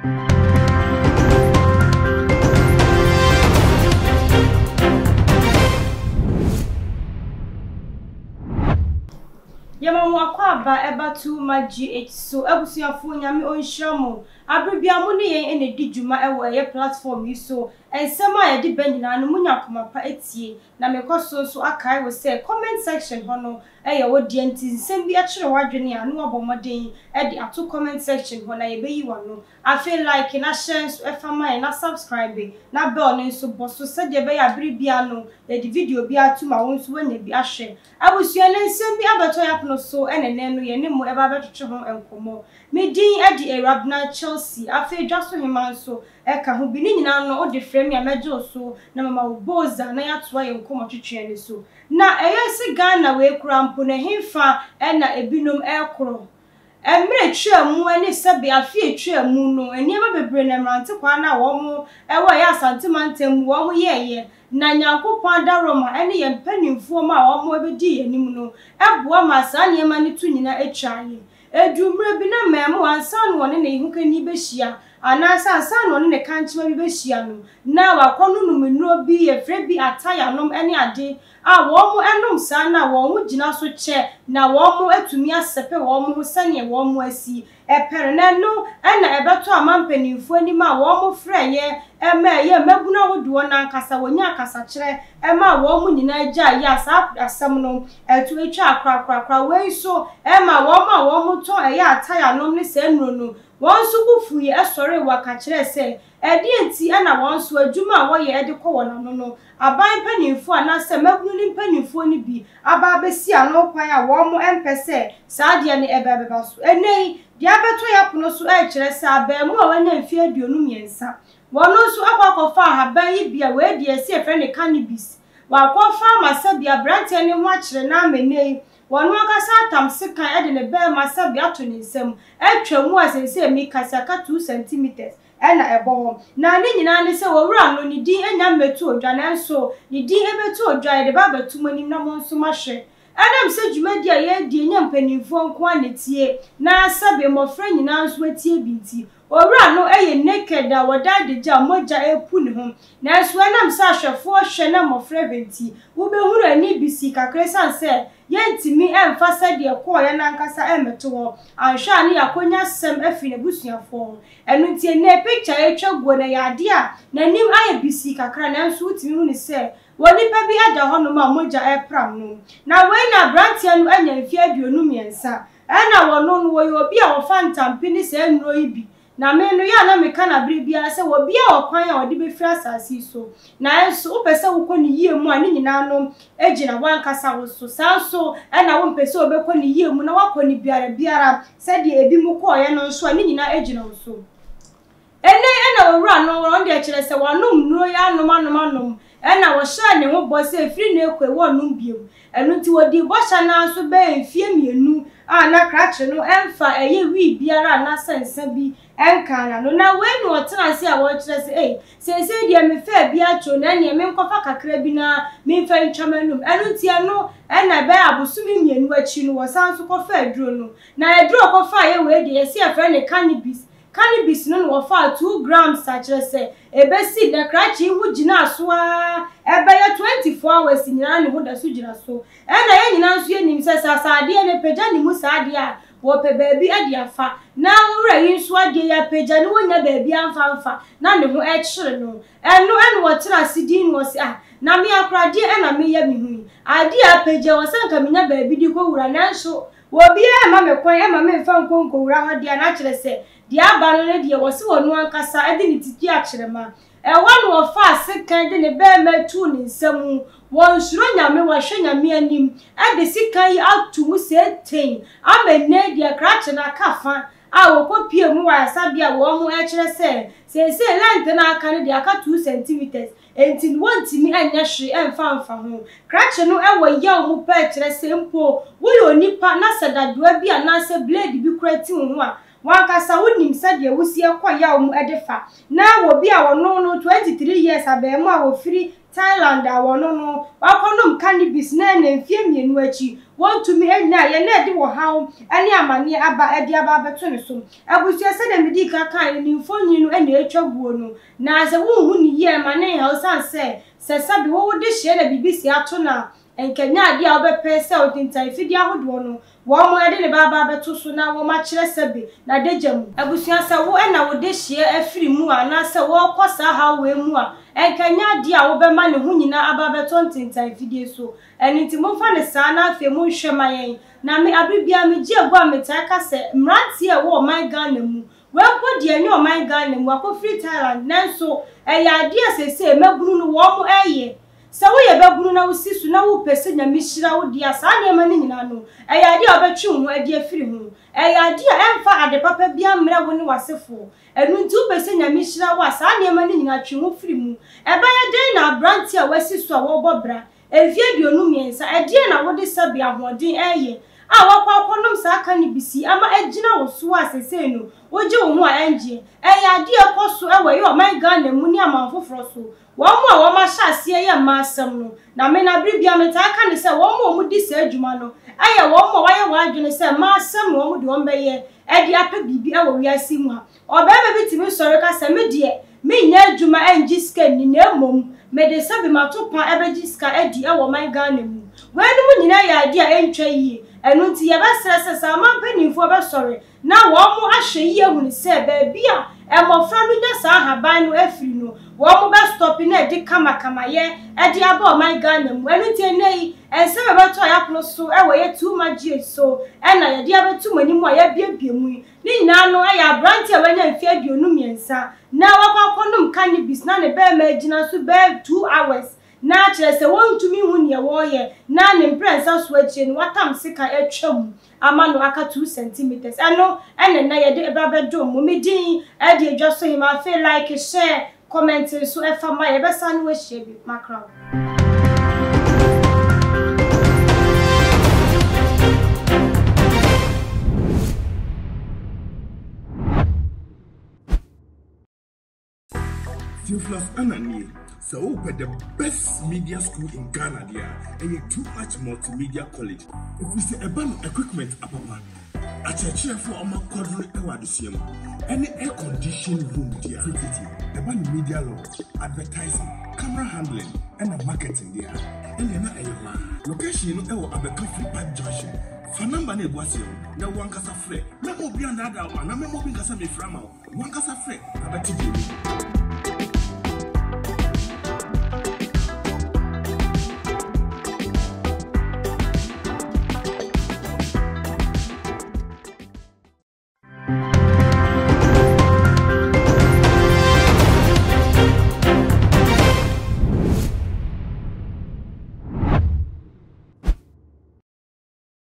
Yɛma mo akwaaba ɛba too much GH so abusuafoɔ Nyame ɔnhyira mo abre biara mo ne yɛn na ɛdi dwuma ɛwɔ ɛyɛ platform yi so nsɛm a yɛde ba nyinaa no monya akoma pa tie na mekɔ so nso akae wo sɛ comment section hɔ no yɛ wo dea nti nsɛm bi kyere w'adwene a na wabɔ mmɔden de ato comment section hɔ na yɛbɛyi w'ano. Afei like na share nso fa ma yɛn na subscribe na bell no nso bɔ so sɛdeɛ ɛbɛyɛ a bere biara no yɛde video bi ato mu a wo nso woanya bi ahwɛ. Abusua no nsɛm bi abɛtɔ yɛn apono so na ɛnnɛ no yɛne mo ɛba abɛtwetwe ho nkɔmmɔ. Me din de Awurabena Chelsea, afei Dwaso Hemaa nso ka ho bi. Ne nyinaa no wode frɛ me a mɛgye wo so na mama wo boza na yɛatoa yɛn nkɔmmɔtwetweɛ no so. Na ɛyɛ se Ghana wei koraa mpo no ɛhenfa na ebinom rekorɔ? Mmerɛ twaa mu ne sɛbe afe a ɛtwaa mu no nneɛma bebree na mmerante kwaa no a wɔn wɔ ɛyɛ Asante mantam mu wɔn yɛɛyɛ na Nyankopɔn adaworoma ne yɛn mpaninfoɔ ma wɔn bɛdii yɛn anim no boa maa saa nneɛma no to nyina twaaeɛ. Ɛduru mmerɛ bi na mmaamua ansa na wɔne ne hokani bɛhyia anaasɛ ansa na ɔne ne kankyema bi bɛhyia no na wakɔnonom nnuro bi yɛfrɛ bi atayanom ne ade a wɔnom saa no a wɔn ho gyina so kyɛ na wɔatumi asɛpɛ wɔn ho sɛdeɛ wɔn asi pɛ no na ɛno na ɛbɛtɔ ama mpanimfoɔ anim a wɔfrɛeɛ ma ɛyɛɛ mmabunu ahodoɔ no ankasa wɔnyaa kasakyerɛ maa wɔn nyinaa gyaeɛ a saa asɛm no ɛto twaa korakorakora. Wei nso ɛma wɔn a wɔtɔn ɛyɛ atayanom ne saa nnuro no wɔn nso bo fuiɛ sɔree wɔka kyerɛɛ sɛ ɛdeɛn nti na wɔn nso adwuma a wɔyɛ de kɔ wɔn ano no aban mpanimfoɔ anaasɛ mmabunu no mpanimfoɔ no bi aba abɛsi ano kwan a wɔmpɛ sɛ saa adeɛ no bɛba so. Ɛnnɛ yi, deɛ abɛtɔ yɛn apono so rekyerɛ sɛ abaamua a wanya mfeɛ 23, wɔn nso akɔ akɔfa ahaban yi bi a wei deɛ yɛse yɛfrɛ no cannabis. Wakɔfa ama sɛbi aberanteɛ no ho akyere no ama ɛnnɛ yi, wɔn ankasa atam sekan de ne barima sɛbi ato ne nsam atwa mu a seesei meka sɛ aka 2 centimetres. na ɛbɔ hɔ. Na ne nyinaa ne sɛ owura no ne din anya mmɛtu odwa nanso ne din ɛbɛtu odwa yɛde ba abɛto mo anim na mo nso moahwɛ. Ɛnam sɛ dwumadi a yɛredi ɛnyɛ mpanimfoɔ nko ara na ɛtie na sɛbe mmɔfra nyinaa nso atie bi nti, owura no yɛ naked a wɔda adagya a mogya repu ne ho. Nanso ɛnam sɛ ahwɛfoɔ hwɛ na mmɔfra hwɛ nti, wobɛhunu ani bisii kakra ɛsiane sɛ yɛntumi mfa sɛdeɛ ɛkɔeɛ no ankasa mmɛto hɔ. Anhwɛ a ne yɛakɔnya asɛm afiri n'abusuafoɔ hɔ. Ɛno nti ɛnnɛ picture a ɛretwa guo no ɛyɛ adeɛ a n'anim ayɛ bisii kakra nanso wotumi hu no sɛ wɔ nipa bi da hɔnom a mogya repram no. Na wei na abranteɛ no anya mfeɛ 23 ɛna wɔno no wɔyɛ obi a wɔfa ntampe ne saa nnuro yi bi na me no yɛ a na meka no aberɛ biara sɛ obiara wɔ kwan a ɔde bɛfiri asase yi so nanso wopɛ sɛ wokɔ ne yie mu a ne nyinaa no gyina w'ankasa wo so saa nso na wompɛ sɛ wobɛkɔ ne yie mu na woakɔ ne biara biara Sɛdeɛ ebinom kɔeɛ no nso a, ne nyinaa gyina wo so. Ɛnnɛ yi na owura no, ɔno deɛ kyerɛ sɛ wanom nnuro yi anom anom anom, ɛna ɔhyɛɛ ne ho bɔ sɛ ɛfiri nnɛ rekɔ yi wɔnnom bio. Ɛno nti wɔdii bɔhyɛ no ara nso bɛyɛ mfeɛ mmienu a na krakye no mfa ɛyɛ wii biara anaasɛ nsa bi nkaa n'ano. Na wei na ɔtena ase a ɔrekyerɛ sɛ ei, seesei deɛ mefaa bi akyɛ o, na ɛnneɛ menkɔfa kakra bi na memfa ntwa m'anom. Ɛno nti ɛno na ɛbɛyɛ abosome mmienu akyi no wɔsan nso kɔfaa aduro no. Na aduro a wɔkɔfaeɛ wei deɛ yɛse yɛfrɛ no cannabis. Cannabis no na wɔfaa 2 grams a kyerɛ sɛ ɛbɛsi nnɛ krakye yi ho gyinaa so ara ɛbɛyɛ 24 hours nyinaa ne ho da so gyina so. Ɛna yɛn nyinaa nso yɛnim sɛ sɛ asadeɛ no pagya ne mu saa deɛ a wɔpɛ baabi de afa. Na owura yi nso adeɛ yi apagya no wɔnnya baabi amfa amfa na ne ho ɛkyere no. Ɛno ɛna wɔtena ase din na wɔse ah na me akoradeɛ ɛna meyɛ me ho yi. Adeɛ a apagya wɔ sɛ anka menya baabi de kɔwura nanso obiara mma me kwan mma memfa nkɔ nkɔwura hɔ deɛ a na kyerɛ sɛ deɛ aba no ne deɛ wɔse ɔno ankasa de ne ti gye akyerɛma. Ɛhɔ na ɔfaa sekan de ne barima tuu ne nsa mu. Wɔnsuro Nyame, wɔahwɛ Nyame anim de sekan yi ato mu seetee ama nnɛ yi deɛ krakye no aka fa a wɔkɔpue mu wɔ ayaresabea a wɔn rekyerɛ sɛ seesei length no a aka no deɛ aka 2 centimetres enti no wɔntumi nyɛ hwee mfa mfa ho. Krakye no wɔ yaw mu paa kyerɛ sɛ mpo woyɛ onipa na sɛ dadoa bi anaasɛ blade bi koraa ti wo ho a, W'ankasa wonim sɛdeɛ wosi kɔ yaw mu de fa. Na obi a ɔno no 23 years abarimaa a ɔfiri Thailand a wɔno no wakɔnom cannabis na ɛna mfeɛ mmienu akyi wɔntumi nnyaeɛ na ɛde ɔhaw ne amaneɛ aba de aba abɛto ne so. Abusua sɛdeɛ medii kan kaeɛ no ne mfonini no na ɛretwa guo no na sɛ wonhu no yie a ɛma no nhaw ɛsiane sɛ sɛ sɛbe wo wode hyeɛ na biribi si ato no a nka ɛnyɛ adeɛ a wobɛpɛ sɛ ɔtentan afidie ahodoɔ no Wɔde ne ba aba abɛto so na wɔakyerɛ sɛbe n'adagya mu. Abusua, sɛ wo na wo dehyeɛ afiri mu a, anaasɛ wɔrekɔ saa haw wei mu a, ɛnka ɛnyɛ adeɛ a wobɛma ne ho nyinaa aba abɛtɔ ntentan fidie so. Ɛno nti momfa no saa na afei monhwɛ ma yɛn. Na me, abere biara megye agu a metaa ka sɛ, mmeranteɛ a ɛwɔ ɔman Ghana mu, wei mpo deɛ ɛnyɛ ɔman Ghana mu, akɔfiri Thailand, nanso ɛyɛ adeɛ a seesei mmabunu no wɔn reyɛ. Sɛ woyɛ babunu na wosi so na wopɛ sɛ Nyame hyira wo deɛ a, saa nneɛma no nyinaa no, ɛyɛ adeɛ a wobɛtwe wo ho adi afiri ho. Ɛyɛ adeɛ a ɛmfa ade papa biara mmrɛ wo ne w'asefoɔ. Ɛno nti wopɛ sɛ Nyame hyira wo a, saa nneɛma no nyinaa twe ho firi mu. Ɛbɛyɛ dɛn na aberanteɛ a wasi so a wɔrebɔ bra mfeɛ 23, ɛdeɛn na wode sɛbe ahoɔden reyɛ a woakɔ akɔnom saa cannabis yi ama agyina wo so a seesei no wogye wo ho a ɛngyeɛ? Ɛyɛ adeɛ a ɛkɔ so wɔ ɛyɛ ɔman Ghana mu ne aman foforɔ so. Wɔn a wɔahyɛ aseɛ yɛ mmaa asɛm no, na me na bere biara metaa ka no sɛ wɔn a wɔdi saa adwuma no yɛ wɔn a wɔayɛ wɔn adwene sɛ mmaa asɛm na wɔde wɔn bɛyɛ de apɛ biribi wɔ wiase yi mu ha. Ɔbarima bi tumi sɔre ka sɛ, Me deɛ, menyɛ adwuma ngye sika nni na mmom mede sɛbe mato pa bɛgye sika adi wɔ ɔman Ghana mu. Weinom nyinaa yɛ adeɛ a ɛntwa yie. Ɛno nti yɛbɛsrɛ sɛ sɛ aman mpanimfoɔ bɛsɔre na wɔahwɛ yie ahunu sɛ baabi a mmɔfra no nya saa ahaban no afiri no, wɔbɛstɔpe na ɛde kamakamayɛ de aba ɔman Ghana mu. Ɛno nti ɛnnɛ yi, nsɛm a ɛbɛtɔ yɛn apono so wɔ yɛ Too Much GH so na yɛde abɛto mo anim a yɛabuebue mu yi. Ne nyinaa no yɛ aberanteɛ a wanya mfeɛ 23 na wakɔ akɔnom cannabis na ne bɛɛma agyina so bɛyɛ 2 hours na kyerɛ sɛ wɔntumi nhu neɛ wɔreyɛ na ne mprɛnsa so akyire no watam sekan atwa mu ama no aka 2 centimeters ɛno ɛna nnɛ yɛde ba bɛdom mo. Me din ɛde Adwa So Hema afei like, share, comment nso ɛfa ma yɛbɛsan ne wo ahyia bio. Makra wo. Theophilus Anna nie, sɛ wopɛ the best media school in Ghana deɛ a, ɛyɛ Too Much Multimedia College. Ɛfiri sɛ ɛba no equipment apapa, akyerɛkyerɛfoɔ a wɔakwadwene wɔ adesua mu, ɛne air condition room deɛ a, tititi ɛba no media law, advertising, camera handling, ɛna marketing deɛ a, ɛnneɛ na ɛyɛ hɔ ara. Location no ɛwɔ Abɛka Free Pipe Junction. Fa number no a ɛgu aseɛ no na wo ankasa frɛ. Mɛma obi annaadaa wo anaa mɛma obi nka sɛ mefrɛ ama wo. W'ankasa frɛ na bɛte deɛ ɛwɔ mu.